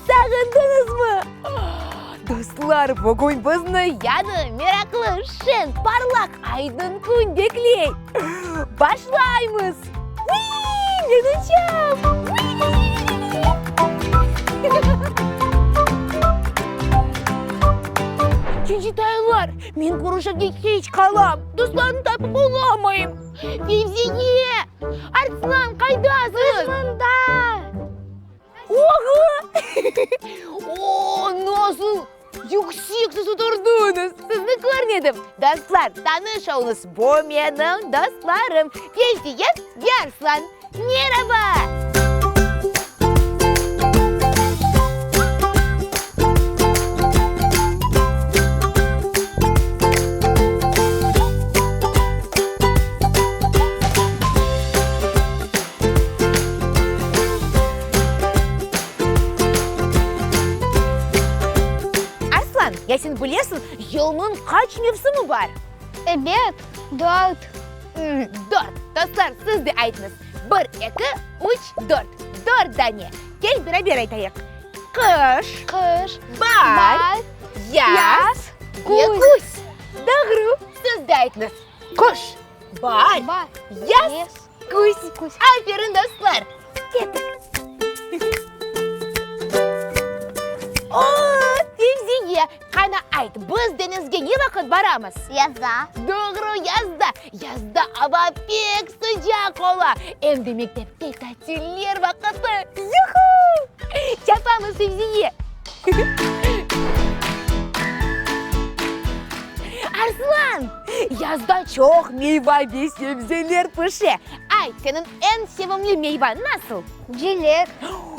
Sağındıñızmı? Dostlar, bugün bizni yañı, meraqlı, şeñ, parlaq, aydın kün bekley. Başlaymız! Vii, men uçam! Çiçitaylar, men körüşüvge keç qalam, dostlarnı tapıp olamayım. Fevziye! Arslan, qaydasıñız? Biz mında! Oğo! O, nasıl yüksek siz oturdıñız! Sizni körmedim. Dostlar, tanış oluñız, bu menim dostlarım, Fevziye ve Arslan. Meraba! Arslan, ya sen bilesiñ, yılnıñ qaç mevsimi bar? Ebet, dört. Dört. Dostlar, siz de aytıñız. Bir, eki, üç, dört. Dört dane. Kel, beraber aytayıq. Qış. Qış. Baar. Baar. Yaz. Yaz. Ve Küz. küz. Doğru. Siz de aytıñız. Qış. Baar. Baar. Yaz. Yaz. Küz. Küz. Aferin, dostlar. Kettik. O, Fevziye, qana ayt, biz deñizge ne vaqıt baramız? Yazda. Doğru, yazda. Yazda ava pek sıcaq ola. Em de mektepte tatiller vaqıtı. Yuhu! Çapamız, Fevziye. Arslan, yazda çoq meyva ve sebzeler pişe. Ayt, seniñ eñ sevimli meyvañ nasıl? Cilek.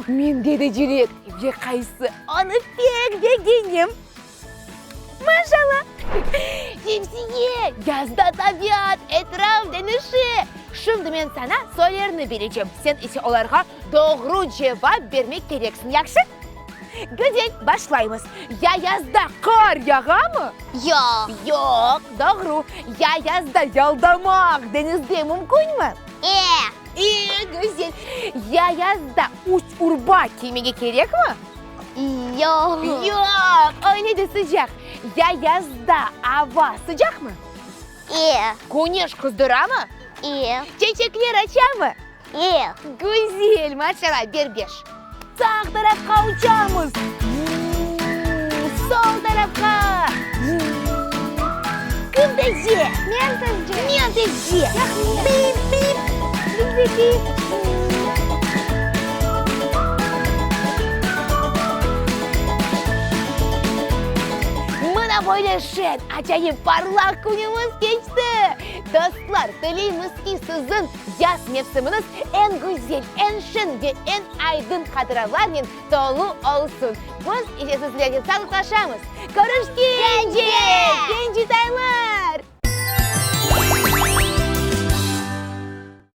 Mende de cilek ve qaysı, onı pek begenem. Maşallah! Fevziye, yazda tabiat, etraf deñişe. Şimdi men saña suallerni berecem, sen ise olarğa doğru cevap bermek kereksiñ, yahşı? Güzel, başlaymız. Ya yazda qar yağamı? Yoq. Yoq, doğru. Ya yazda yaldamaq deñizde mümkünmi? E. E, güzel. Ya yazda üst urba kiymege kerekmi? Yoq. Yoq, öyle de sıcaq. Ya yazda ava sıcaqmı? E. Küneş qızdıramı? E. Çeçekler açamı? E. Güzel, maşallah, ber beş. Sağ tarafqa uçamız. Sol tarafqa. Kim tezce? Men tezce. Men tezce. Yoq, men. Bip, bip. Bip, bip, bip. Mına böyle şeñ, acayip, parlaq künümiz keçti! Dostlar, tileymiz ki, siziñ yaz mevsimiñiz eñ güzel, eñ şeñ ve eñ aydın hatıralarnen tolu olsun! Biz ise sizlernen sağlıqlaşamız. Körüşkence! Kence taylar!